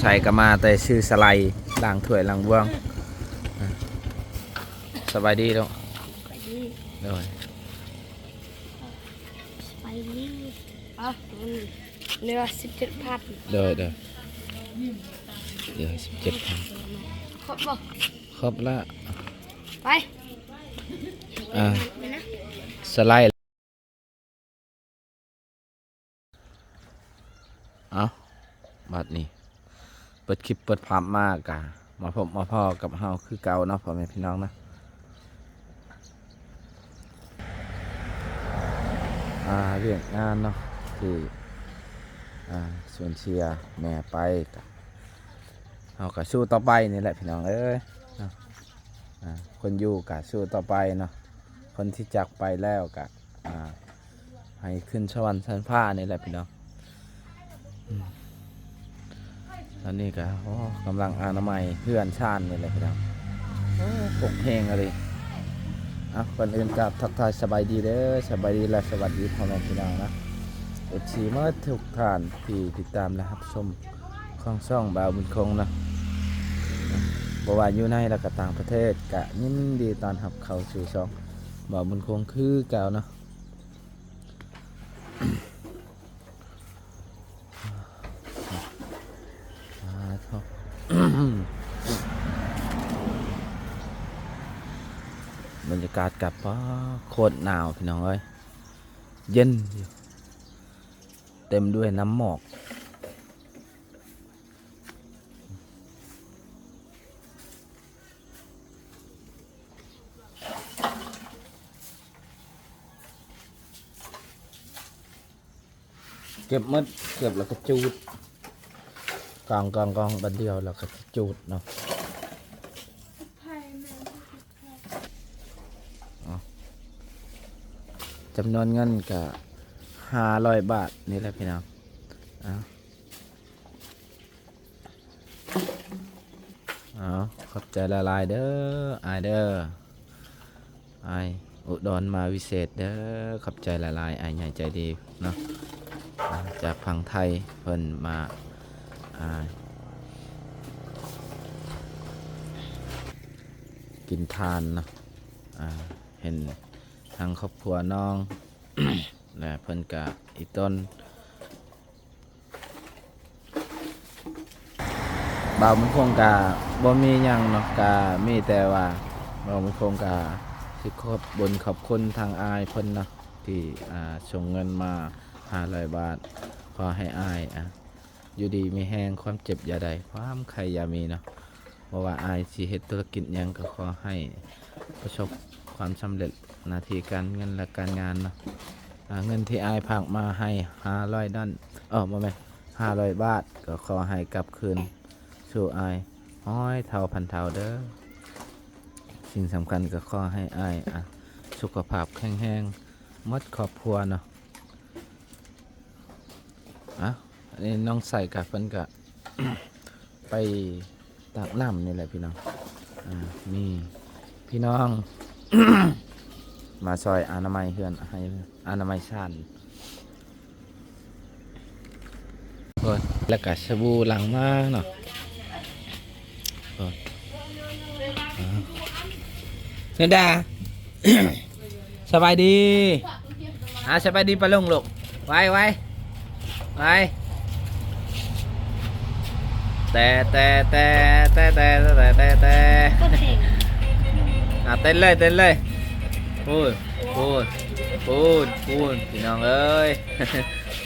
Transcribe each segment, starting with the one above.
ໃສ່ກໍມາແຕ່ຊື້ສະໄລລ້າງຖ້ວຍລ້າງບ່ວງ. ສະບາຍດີລູກ. ສະບາຍດີ. ໂດຍ. ສະບາຍດີ. ອ່ະ ເຫຼືອສິບເຈັດພັນ. ໂດຍ ໂດຍ. ເຫຼືອສິບເຈັດພັນ. ຄົບບໍ່? ຄົບລະ. ໄປ. ອ່າ ໄປນະ. ສະໄລ. ເອົ້າ ບາດນີ້ເປີດຄລິບເປີດພາບມາກະມາພົບມາພໍ້ກັບເຮົາຄືເກົ່າເນາະ ພໍ່ແມ່ພີ່ນ້ອງນະ. ອ່າ ວຽກງານເນາະ ທີ່ ອ່າ ສູນເສຍແມ່ໄປ ກະ ເຮົາກະສູ້ຕໍ່ໄປນີ້ແຫຼະພີ່ນ້ອງເອີຍເນາະ. ອ່າ ຄົນຢູ່ກະສູ້ຕໍ່ໄປເນາະ ຄົນທີ່ຈາກໄປແລ້ວກະ ອ່າ ໃຫ້ຂຶ້ນສະຫວັນຊັ້ນຟ້ານີ້ແຫຼະພີ່ນ້ອງ. ອືມ ຕອນນີ້ກະ ໂອ້ ກຳລັງອະນາໄມເຮືອນຊານນີ້ແຫຼະພີ່ນ້ອງ. ໂອ້ ປົກແຮງອີ່ຫຼີ. ອ່ະ ກ່ອນອື່ນກາບທັກທາຍສະບາຍດີເດີ ສະບາຍດີ ແລະ ສະຫວັດດີພໍ່ແມ່ພີ່ນ້ອງນະ ເອັຟຊີ ໝົດທຸກທ່ານທີ່ຕິດຕາມ ແລະ ຮັບຊົມ ຂອງຊ່ອງບ່າວບຸນຄົງເນາະ. ບໍ່ວ່າຢູ່ໃນ ແລະ ກະຕ່າງປະເທດ ກະຍິນດີຕ້ອນຮັບເຂົ້າສູ່ຊ່ອງບ່າວບຸນຄົງຄືເກົ່າເນາະ. ອ່າ ໂທ້ ບັນຍາກາດກັບ ປ້າ ໂຄດໜາວພີ່ນ້ອງເອີຍ ເຢັນຢູ່ ເຕັມດ້ວຍນ້ຳໝອກ. ເກັບໝົດ ເກັບແລ້ວກໍຈູດ ກອງໆໆ ບາດດຽວແລ້ວກໍຈູດເນາະ. ເອົາ ຈຳນວນເງິນກະຫ້າຮ້ອຍບາດນີ້ແຫຼະພີ່ນ້ອງ. ເອົາ ເອົາ ຂອບໃຈຫຼາຍໆເດີອ້າຍເດີ ອ້າຍອຸດອນມາວິເສດເດີ ຂອບໃຈຫຼາຍໆ ອ້າຍໃຫຍ່ໃຈດີເນາະ ອ່າ ຈາກຝັ່ງໄທເພິ່ນມາ ອ່າ ກິນທານເນາະ ອ່າ ເຫັນທາງຄອບຄົວນ້ອງ ແລະ ເພິ່ນກະອີ່ຕົນ ບ່າວບຸນຄົງກະບໍ່ມີຫຍັງເນາະ ກະມີແຕ່ວ່າບ່າວບຸນຄົງກະຊິຂອບບຸນຂອບຄຸນທາງອ້າຍເພິ່ນເນາະ ທີ່ ອ່າ ສົ່ງເງິນມາຫ້າຮ້ອຍບາດ. ຂໍໃຫ້ອ້າຍ ອ່າ ຢູ່ດີມີແຮງ ຄວາມເຈັບຢ່າໄດ້ ຄວາມໄຂ້ຢ່າມີເນາະ. ບໍ່ວ່າອ້າຍຊິເຮັດທຸລະກິດຫຍັງ ກໍຂໍໃຫ້ປະສົບຄວາມສຳເລັດ ໜ້າທີ່ການເງິນ ແລະ ການງານເນາະ. ອ່າ ເງິນທີ່ອ້າຍຝາກມາໃຫ້ຫ້າຮ້ອຍດອນ ເອີ ບໍ່ແມ່ນ ຫ້າຮ້ອຍບາດ ກໍຂໍໃຫ້ກັບຄືນສູ່ອ້າຍຮ້ອຍເທົ່າພັນເທົ່າເດີ. ສິ່ງສຳຄັນກໍຂໍໃຫ້ອ້າຍ ອ່າ ສຸຂະພາບແຂງແຮງໝົດຄອບຄົວເນາະ. ອ່ະ ອັນນີ້ນ້ອງໃສກະ ເພິ່ນກະໄປຕັກນ້ຳນີ້ແຫຼະພີ່ນ້ອງ. ອ່າ ມີພີ່ນ້ອງມາຊ່ອຍອະນາໄມເຮືອນ ໃຫ້ອະນາໄມຊານ ໂອ້ຍ ແລ້ວກະສະບູຫຼັງມາເນາະ. ໂອ້ຍ ອ່າ ເນດາ ສະບາຍດີ ອ່າ ສະບາຍດີປ້າລຸງລູກ ໄວໆ ໄວ ແຕ່ ແຕ່ ແຕ່ ແຕ່ ແຕ່ ແຕ່ ແຕ່ ເປີດເພງ ອ່າ ເຕັ້ນເລີຍ ເຕັ້ນເລີຍ ໂອ້ຍ ໂອ້ຍ ໂອ້ຍ ໂອ້ຍ ພີ່ນ້ອງເອີຍ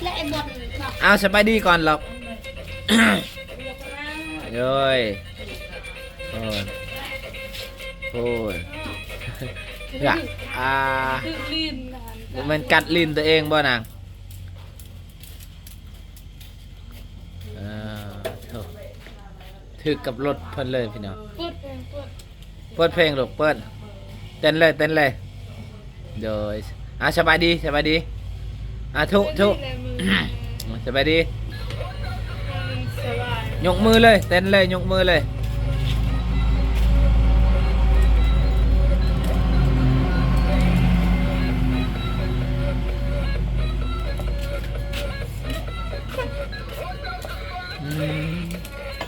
ແລະ ໄອ້ບົນ ອ້າວ ສະບາຍດີກ່ອນລອກ ໂອ້ຍ ໂອ້ຍ ໂອ້ຍ ອາ ບໍ່ແມ່ນກັດລີ້ນຕົວເອງບໍ່ນາງ? ເອີ ໂທ້ ຖືກກັບລົດເພິ່ນເລີຍພີ່ນ້ອງ. ເປີດເພງ ເປີດ ເປີດເພງລູກ ເປີດ ເຕັ້ນເລີຍ ເຕັ້ນເລີຍ ໂດຍ ອ່າ ສະບາຍດີ ສະບາຍດີ ອ່າ ທຸ ທຸ ສະບາຍດີ ຍົກມືເລີຍ ເຕັ້ນເລີຍ ຍົກມືເລີຍ. ອືມ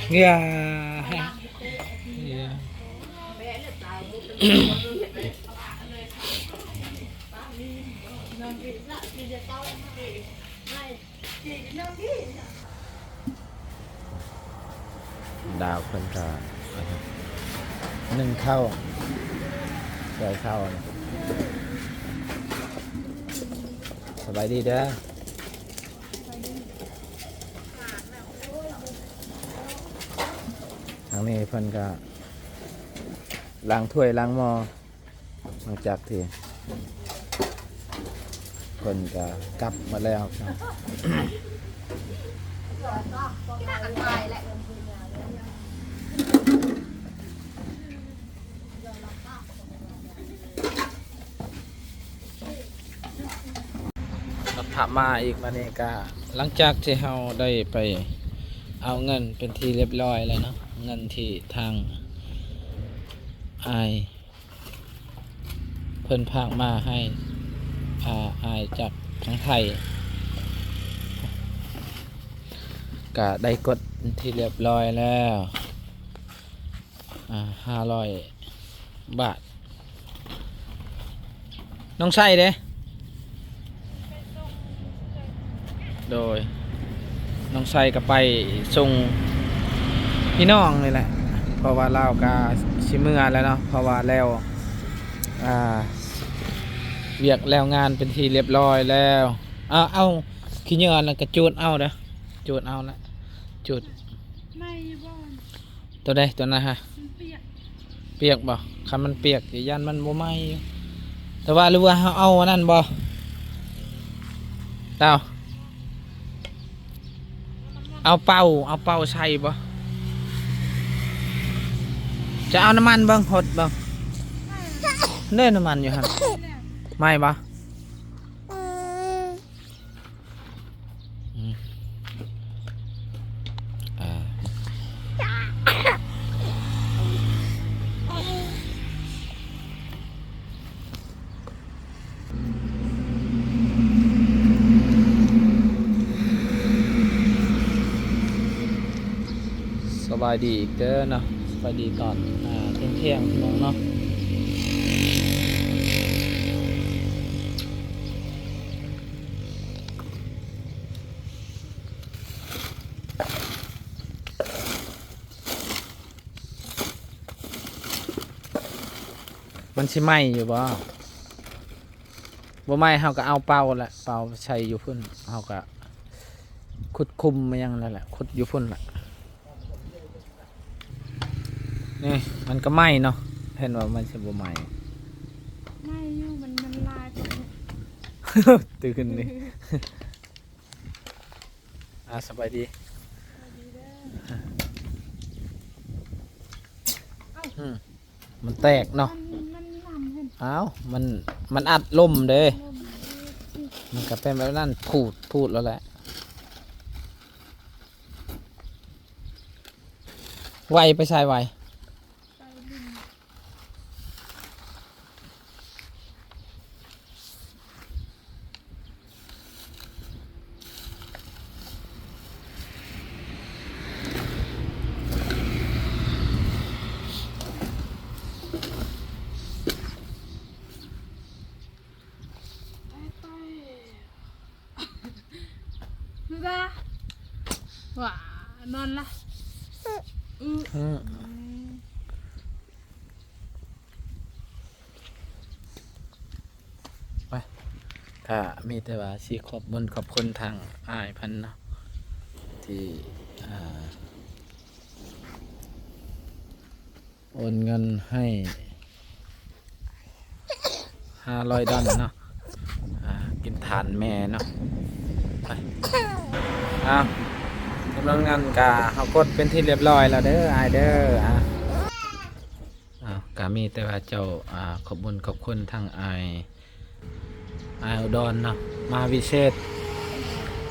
ເຫື່ອ ດາວເພິ່ນກະໜຶ້ງເຂົ້າ ຊ່ອຍເຂົ້າ. ສະບາຍດີເດີ. ທາງນີ້ເພິ່ນກະລ້າງຖ້ວຍລ້າງໝໍ້ ຫຼັງຈາກທີ່ເພິ່ນກະກັບມາແລ້ວ. ກັບມາອີກ ມານີ້ກະ ຫຼັງຈາກທີ່ເຮົາໄດ້ໄປເອົາເງິນເປັນທີ່ຮຽບຮ້ອຍແລ້ວເນາະ, ເງິນທີ່ທາງອ້າຍເພິ່ນຝາກມາໃຫ້ ອາ ອ້າຍຈາກທາງໄທ ກະໄດ້ກົດເປັນທີ່ຮຽບຮ້ອຍແລ້ວ. ອາ ຫ້າຮ້ອຍບາດ. ນ້ອງໄຊເດ້? ໂດຍ ນ້ອງໄຊກໍໄປສົ່ງພີ່ນ້ອງນີ້ແຫຼະ ເພາະວ່າລາວກໍຊິເມືອແລ້ວເນາະ ເພາະວ່າແລ້ວ ອາ ວຽກແລ້ວງານເປັນທີ່ຮຽບຮ້ອຍແລ້ວ. ເອົາ ເອົາຂີ້ເຫຍື້ອນັ້ນກະຈູດເອົາເດີ ຈູດເອົານະ ຈູດ ໃໝ່ຢູ່ບໍ່? ໂຕໃດ ໂຕນັ້ນຫະ? ມັນປຽກ ປຽກບໍ່? ຄັນມັນປຽກຢ້ານມັນບໍ່ໄໝ້ຢູ່ ແຕ່ວ່າ ຫຼືວ່າເຮົາເອົາອັນນັ້ນບໍ່? ເອົາ ເອົາເປົາ ເອົາເປົາໃສ່ບໍ່? ຈະເອົານ້ຳມັນເບິ່ງ ຫົດເບິ່ງ ເດ້ນ້ຳມັນຢູ່ຫັ້ນ ໄໝ້ບໍ່? ອືມ ອ່າ ສະບາຍດີອີກເດີເນາະ ສະບາຍດີຕອນ ອ່າ ທ່ຽງໆ ພີ່ນ້ອງເນາະ. ມັນຊິໄໝ້ຢູ່ບໍ່? ບໍ່ໄໝ້ ເຮົາກໍເອົາເປົາແຫຼະ ເປົາໃສ່ຢູ່ພຸ້ນ ເຮົາກໍຂຸດຂຸມມາຫຍັງນັ້ນແຫຼະ ຂຸດຢູ່ພຸ້ນແຫຼະ. ນີ້ມັນກໍໄໝ້ເນາະ ເຫັນວ່າມັນຊິບໍ່ໄໝ້ ໄໝ້ຢູ່ ມັນ ມັນລາຍກວ່າ ຕື່ນນີ້. ອ່າ ສະບາຍດີ ສະບາຍດີເດີ. ອືມ ມັນແຕກເນາະ ມັນ ມັນນຳເຫັນ ອ້າວ ມັນ ມັນອັດລົມເດ້ ລົມເດ້ ມັນກໍເປັນແບບນັ້ນ ພູດ ພູດແລ້ວແຫຼະ. ໄວໄປໃສໄວ? ໄປຫຼິ້ນ. ໄປ ໄປ. ຄືກະ ຫວາ ນອນລະ. ອື ອືມ ໄປ ກະມີແຕ່ວ່າຊິຂອບບຸນຂອບຄຸນທາງອ້າຍເພິ່ນເນາະ ທີ່ ອ່າ ໂອນເງິນໃຫ້ຫ້າຮ້ອຍດອນເນາະ ອ່າ ກິນທານແມ່ເນາະ ໄປ ອ້າວ ກຳລັງນັ້ນກະເຮົາກົດເປັນທີ່ຮຽບຮ້ອຍແລ້ວເດີ ອ້າຍເດີ ອ່າ ອ້າວ ກະມີແຕ່ວ່າເຈົ້າ ອ່າ ຂອບບຸນຂອບຄຸນທາງອ້າຍ ອ້າຍອຸດອນເນາະ ມາວິເສດ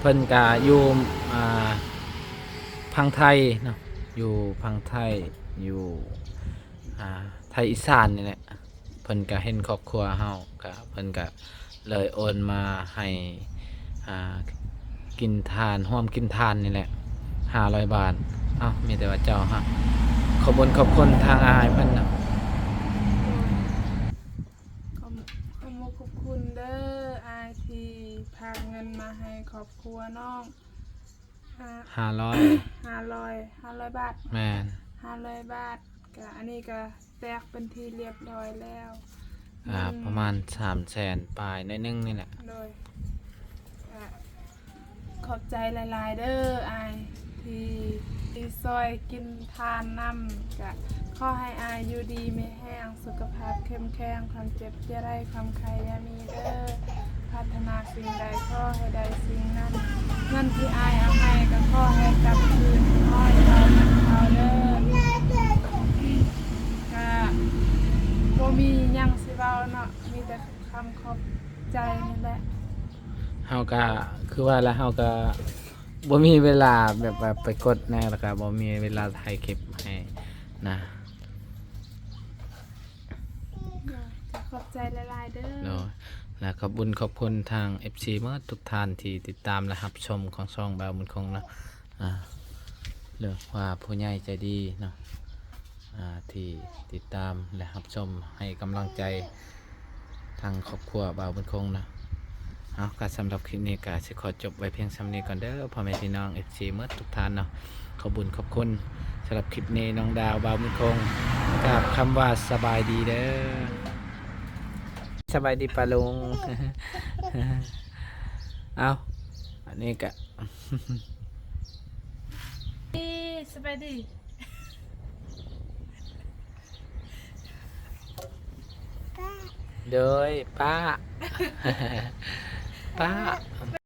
ເພິ່ນກະຢູ່ ອ່າ ຝັ່ງໄທເນາະ ຢູ່ຝັ່ງໄທ ຢູ່ ອ່າ ໄທອີສານນີ້ແຫຼະ ເພິ່ນກະເຫັນຄອບຄົວເຮົາ ກະເພິ່ນກະເລີຍໂອນມາໃຫ້ ອ່າ ກິນທານ ຮ່ວມກິນທານນີ້ແຫຼະ ຫ້າຮ້ອຍບາດ ເອົ້າ ມີແຕ່ວ່າເຈົ້າຮັກ ຂອບບຸນຂອບຄຸນທາງອ້າຍເພິ່ນນະ. ໂດຍ ຂອບ ຂອບມຸກຂອບຄຸນເດີ ອ້າຍທີ່ຝາກເງິນມາໃຫ້ຄອບຄົວນ້ອງ ອ່າ ຫ້າຮ້ອຍ ຫ້າຮ້ອຍ ຫ້າຮ້ອຍບາດ. ແມ່ນ ຫ້າຮ້ອຍບາດ. ກະອັນນີ້ກະແຕກເປັນທີ່ລຽບຮ້ອຍແລ້ວ. ອ່າ ອືມ ປະມານສາມແສນປາຍໜ້ອຍໜຶ່ງນີ້ແຫຼະ. ໂດຍ ກະຂອບໃຈຫຼາຍໆເດີອ້າຍ ທີ່ ທີ່ຊ່ອຍກິນທານນຳ. ກະຂໍໃຫ້ອ້າຍຢູ່ດີມີແຮງ ສຸຂະພາບເຂັ້ມແຂງ ຄວາມເຈັບຢ່າໄດ້ ຄວາມໄຂ້ຢ່າມີເດີ. ປາດຖະໜາສິ່ງໃດຂໍໃຫ້ໄດ້ສິ່ງນັ້ນ. ເງິນທີ່ອ້າຍເອົາໃຫ້ກໍຂໍໃຫ້ກັບຄືນຮ້ອຍເທົ່າພັນເທົ່າເດີ. ກະບໍ່ມີຫຍັງຊິເວົ້າເນາະ ມີແຕ່ຄຳຂອບໃຈນີ້ແຫຼະ. ເຮົາກະ ຄືວ່າລະ ເຮົາກະບໍ່ມີເວລາແບບວ່າໄປກົດແນວ ແລ້ວກະບໍ່ມີເວລາຖ່າຍຄລິບໃຫ້ນະ. ໂດຍ ຂອບໃຈຫຼາຍໆເດີ. ໂດຍ ແລະຂອບບຸນຂອບຄຸນທາງເອັຟຊີໝົດທຸກທ່ານທີ່ຕິດຕາມ ແລະຮັບຊົມຂອງຊ່ອງບ່າວບຸນຄົງເນາະ. ອ່າ ຫຼືວ່າຜູ້ໃຫຍ່ໃຈດີເນາະ ອ່າ ທີ່ຕິດຕາມ ແລະຮັບຊົມ ໃຫ້ກຳລັງໃຈທາງຄອບຄົວບ່າວບຸນຄົງເນາະ. ເອົາ ກະສຳລັບຄລິບນີ້ກະຊິຂໍຈົບໄວ້ພຽງສ່ຳນີ້ກ່ອນເດີ ພໍ່ແມ່ພີ່ນ້ອງເອັຟຊີໝົດທຸກທ່ານເນາະ. ຂອບບຸນຂອບຄຸນ. ສຳລັບຄລິບນີ້ ນ້ອງດາວ ບ່າວບຸນຄົງ ກາບຄຳວ່າສະບາຍດີເດີ. ສະບາຍດີປ້າລຸງ. ເອົາ ອັນນີ້ກະ ສະບາຍດີ ໂດຍ ປ້າ ປ້າ.